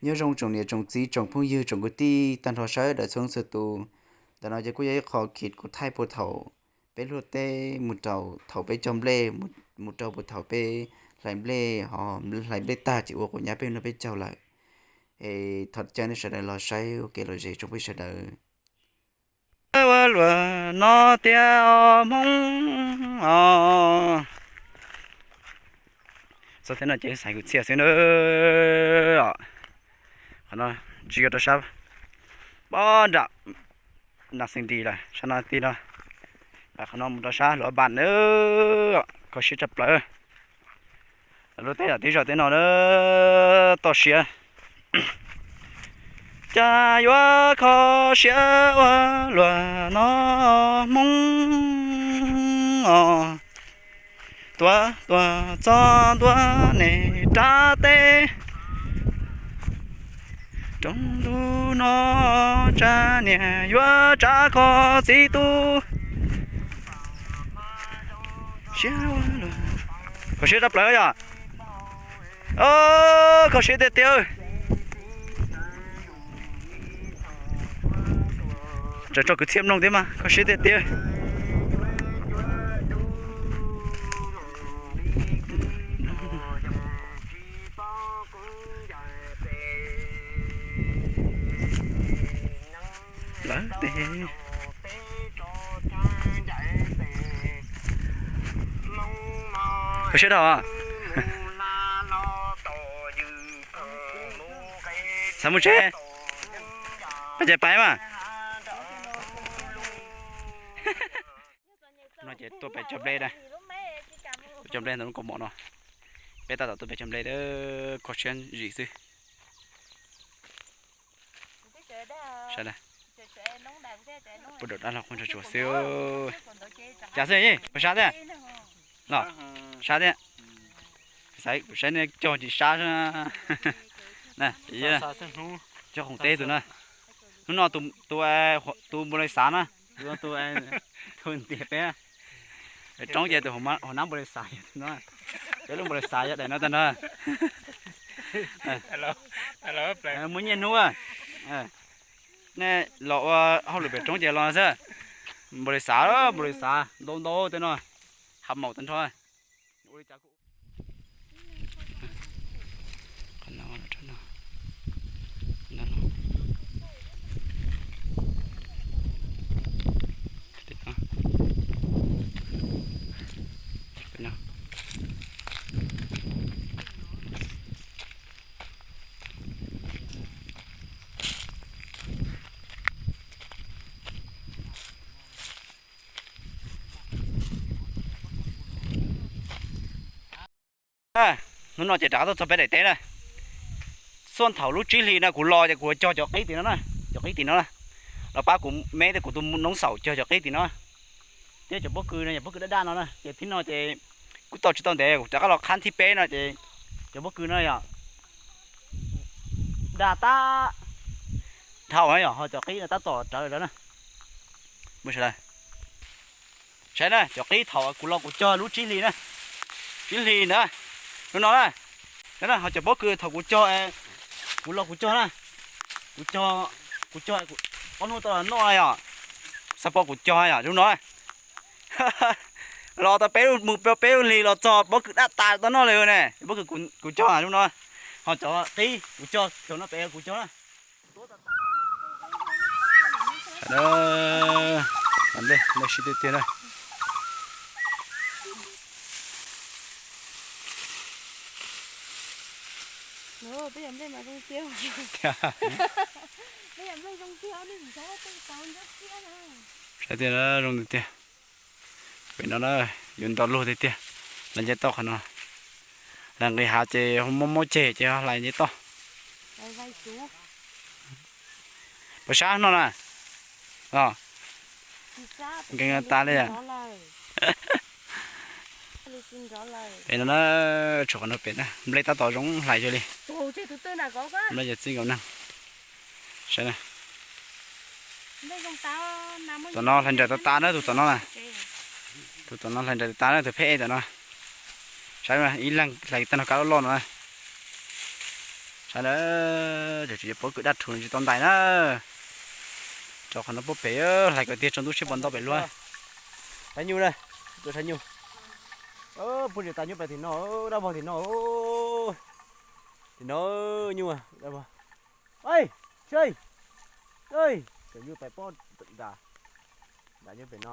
Nyob zoo tsoom niam tsoom txiv tsoom phooj ywg tsoom kwv tij tag nrho sawv daws txhua leej txhua tus. Ntawm no ces kuj yog ib qho khiv kuv thaij puag thaum peb luaj teb mus rau thaum peb cog nplej, mus rau puag thaum peb hlais nplej, ho hlais nplej tag ces ua quas nyab peb no peb caug lawm. Es thov caw nej sawv daws los saib ua kev lom zem tsoom phooj ywg sawv daws. Ua luaj no tiag os Hmoob os. Txog tej no ces xaiv kwv txhiaj xwb na. Qhov no tsis yog rau sab pob nram Nas Xees Dis lawm, sab no tij no. Qhov no mus rau sab Luam Npas na. Kho siab tshaj plaws. Lub teb yam tib zaug tej no na, toj siab. Cas yuav kho siab ua luaj no Hmoob os. Tuaj tuaj txog ntua nej rab teb. Rooj ntuj no tsam niam yuav tsa kho txiv tub. Kho siab tshaj plaws yom. Kho siab tiag tiag. Tseem tso kwv txhiaj mloog thiab mas kho siab tiag tiag. Lawv tes. Kho siab dhau. Xav mus tsev. Pais ces pais mas. No ces tuaj pem cog nplej na. Cog nplej ntawm lub kaus mom no. Peb tab tom tuaj pem cog nplej, kho siab zim xwb. Sab na. Puag dam dab los quaj ntsuag tsuag xwb. Cas xwb, puas sab thiab? Los, sab thiab. Xav saib nej cog tsis sab na. Cog qoom teb tus na. Hnub no tus npua li xav na. Tus ntiag peb. Roob ces tus hauv nab npua li xav no. Peb lub npua li xav yog daim no tag no. Muaj nyiaj hnub. Nej los ua hauj lwm pem roob ces los xwb. Npua li xav, npua li xav ntau ntau tej no. Hav maum tag nrho. Hnub no ces rov qab tuaj txog peb daim teb na. Xuaj thaum lub tsib hlis no kuv los ces kuv cog cov qib tim no na, cov qib tim no na, los pab kuv me thiab kuv tus noob xaum cog cov qib tim no. Thiab cov pob kws no yog pob kws daj daj no na, ces thib no ces kuj tau tsis tau ntev kuv rov qab los qhab thib peb no ces cov pob kws no yog daj tab dhau na, yog ho cov qib no tab tom rawv lawm na. Saib na, cov qib thaum kuv los kuv cog lub tsib hlis na, tsib hlis na, lub no na, ho cov pob kws thaum kuv cog, kuv los kuv cog na, kuv cog, kuv cog ob hnub tau los noj yom, xav pom kuv cog yom lub no. Los tau peb lub, mus peb lub hlis los txog pob kws daj tas tau noj li ne, pob kws kuv cog lub no, ho cov qib kuv cog cov no pem kuv cog na. Sawv daws, nplej sib tiag tiag na. Saib tiag, zoo tiag tiag. Pem no na, yuav nrov luag tiag tiag. Hlais nce toj qhov no. Hlais nqis hav ces mob mob ceg ces hlais nce toj. Puas sab no na? Nkees tas li. Pem no na, tshuav qhov no pem na, nplej tab tom zoo hlais xwb li. Nplej yog txij nkaus neeg. Saib na. Tom no hlais nraim tas tas na, tus tom no na. Tus tom no hlais nraim tas tas na, tus pheb e tom no. Saib ib leeg hlais tag nrho kab loj loj no na. Ntag na, cov tsis pob kws daj rhuv tsis tau ntais na. Rau qhov no pob pem hlais kom tiag tsaus ntuj siab pos ntau pem luag. Saib nyuj na, tuaj saib nyuj. Puag tim tas nyuj pais tim no, dab vog tim no. Tim no nyuj dab vog. Ej, seb, cov nyuj pais pob nram, nram nyuj pem no.